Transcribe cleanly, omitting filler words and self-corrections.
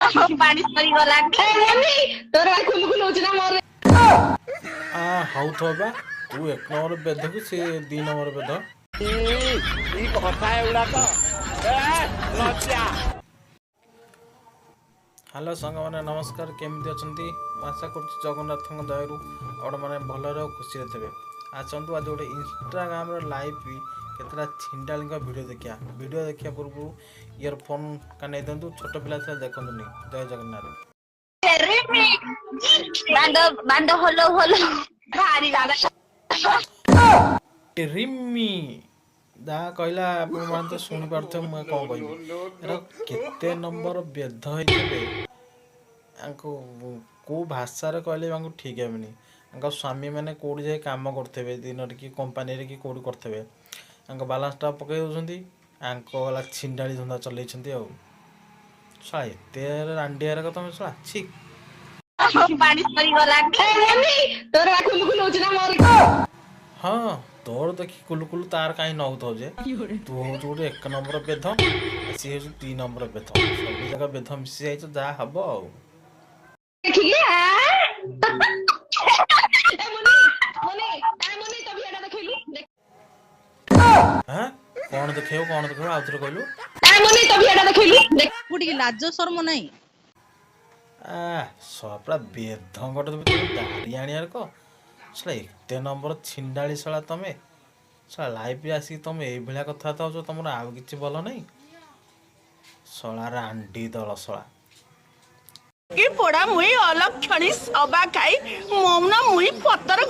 ପାଣି ସରିଗଲାଣି। ତୋର କୁଲୁ କୁଲୁ ହଉଛି ନା ମୋର? ଆ ହଉଥିବ ବା, ତୁ 1 ନମ୍ବର ବେଧକୁ, ସେ 2 ନମ୍ବର ବେଧ। ହ୍ୟାଲୋ ସାଙ୍ଗମାନେ, ନମସ୍କାର। କେମିତି ଅଛନ୍ତି? ମୁଁ ଆଶା କରୁଛି ଜଗନ୍ନାଥଙ୍କ ଦୟାରୁ ଆପଣମାନେ ଭଲରେ ଆଉ ଖୁସିରେ ଥିବେ। ଆସନ୍ତୁ, ଆଜି ଗୋଟେ ଇନଷ୍ଟାଗ୍ରାମର ଲାଇଭ୍ କେତେଟା ଛିଣ୍ଡାଳିଙ୍କ ଭିଡ଼ିଓ ଦେଖିବା। ଭିଡ଼ିଓ ଦେଖିବା ପୂର୍ବରୁ ଇୟରଫୋନ୍ କାନେଇ ଦିଅନ୍ତୁ, ଛୋଟ ପିଲା ଥିଲେ ଦେଖନ୍ତୁନି। ଜୟ ଜଗନ୍ନାଥ। ବାଣ୍ଡ ବାଣ୍ଡ ହଲୋ ହଲୋ ଭାରି ବାଣ୍ଡ। ରିମି ଯାହା କହିଲା ଆପଣମାନେ ତ ଶୁଣିପାରୁଥିବେ, ମୁଁ କ'ଣ କହିବି? ଏରା କେତେ ନମ୍ବର ବେଧ ହେଇଥିବେ, ଆଙ୍କୁ କେଉଁ ଭାଷାରେ କହିଲେ ବି ଆଙ୍କୁ ଠିକ୍ ହେବନି। ତାଙ୍କ ସ୍ୱାମୀମାନେ କେଉଁଠି ଯାଇ କାମ କରୁଥିବେ ଦିନରେ, କି କମ୍ପାନୀରେ କି କେଉଁଠି କରୁଥିବେ, ତାଙ୍କ ବାଲାନ୍ସଟା ପକାଇ ଦେଉଛନ୍ତି, ଆଙ୍କ ଗଲା ଛିଣ୍ଡାଳି ଧନ୍ଦା ଚଲେଇଛନ୍ତି। ଆଉ ଶଳା ଏତେ ରାଣ୍ଡିଆର ତମେ, ଶଳା ଛି। ପାଣି ସରିଗଲାଣି। ତୋର କୁଲୁ କୁଲୁ ହଉଛି ନା ମୋର? ହଁ, ତୋର ଦେଖି କୁଲୁ କୁଲୁ, ତାର କାହିଁ ନ ହଉଥିବ ଯେ? ତୁ ହଉଛୁ ଗୋଟେ 1 ନମ୍ବର ବେଧ, ସିଏ ହଉଛି 2 ନମ୍ବର ବେଧ, ସବୁ ଯାକ ବେଧ ମିଶି ଯାଇଛ, ଯାହା ହବ ଆଉ। ଦେଖିକି ଆ ଏ ମୁନି ମୁନି ଏ ମୁନି, ତୋ ଭିଡିଓ ଦେଖେଇଲୁ। ହାଁ, କ'ଣ ଦେଖେଇବ? କ'ଣ ଦେଖେଇବ? ଆଉ ଥରେ କହିଲୁ। ଏ ମୁନି, ତୋ ଭିଡିଓ ଦେଖେଇଲୁ। ଟିକେ ଲାଜ ଶରମ ନାହିଁ। ଆ ଶଳା ପୁରା ବେଧଙ୍କଟେ ତମେ, ଦାଢ଼ି ଆଣିବାର କ ଶଳା ଏତେ ନମ୍ବର ଛିଣ୍ଡାଳି। ଶଳା ତମେ ଶଳା ଲାଇଭରେ ଆସିକି ତମେ ଏଇଭଳିଆ କଥାବାର୍ତ୍ତା ହଉଛ, ତମର ଆଉ କିଛି ଭଲ ନାହିଁ? ଶଳା ରାଣ୍ଡି ଦଳ ଶଳା। କି ପୋଡା ମୁଇଁ, ଅଲକ୍ଷଣୀ ସବା ଖାଇ ମୌନ ମୁଇଁ ପତର।